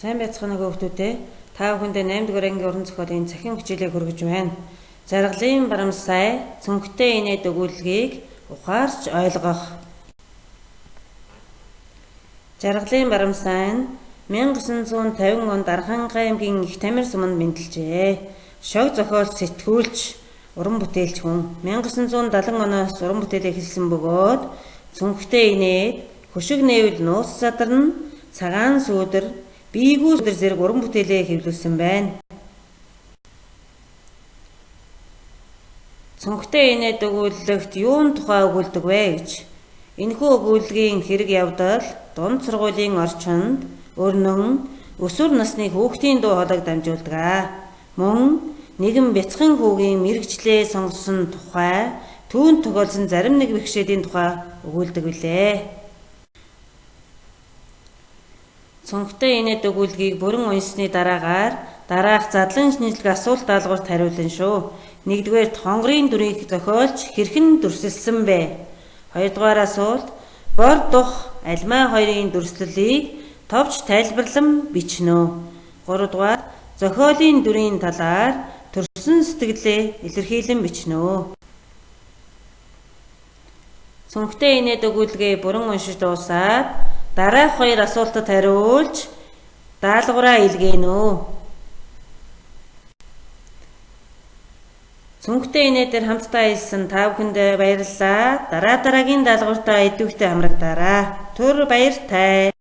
Сайн байцгаана уу хүүхдүүдээ. Та бүхэндээ 8 дугаар ангийн уран зохиолын цахим хичээлийг хүргэж байна. Жаргалын Барамсай цүнхтэй инээд өгүүлгийг ухаарч ойлгох. Жаргалын Барамсай нь 1950 онд Архангай аймгийн Их Тамир суманд мэндэлжээ. Шог зохиол сэтгүүлч, уран бүтээлч хүн. 1970 оноос уран бүтээл эхэлсэн бөгөөд цүнхтэй инээд, хөшиг нээвэл нууц задарна, цагаан сүүдэр, биегүү сүүдэр зэрэг уран бүтээлээ хэвлүүлсэн байна. Цүнхтэй инээд өгүүллэгт юун тухай өгүүлдэг вэ гэж. Энэхүү өгүүллэгийн хэрэг явдал дунд сургуулийн орчинд өрнөн өсвөр насны хүүхдийн дуу хоолойг дамжуулдаг. Мөн нэгэн бяцхан хүүгийн мэргэжлээ сонгосон тухай, түүнд тохиолдсон зарим нэг бэрхшээлийн тухай өгүүлдэг билээ. Цүнхтэй инээд өгүүлгийг бүрэн уншсны дараагаар дараах задлан шинжилгээ асуулт даалгаварт хариулна шүү. Нэгдүгээр хонгорын дүрийг зохиолч хэрхэн дүрсэлсэн бэ? Хоёрдугаар асуулт бор дух альмаа хоёрын дүрслэлийг товч тайлбарлан бичнэ үү? Гуравдугаар зохиолын дүрийн талаар төрсөн сэтгэлээ илэрхийлэн бичнэ үү? Цүнхтэй инээд өгүүлгээ бүрэн уншиж дуусаад дараах хоёр асуултад хариулж даалгавраа илгээнэ үү? Цүнхтэй инээдээр хамтдаа ажилласан та бүхэндээ баярлалаа. Дараа дараагийн даалгавартаа идэвхтэй хамрагдаарай. Түр баяртай.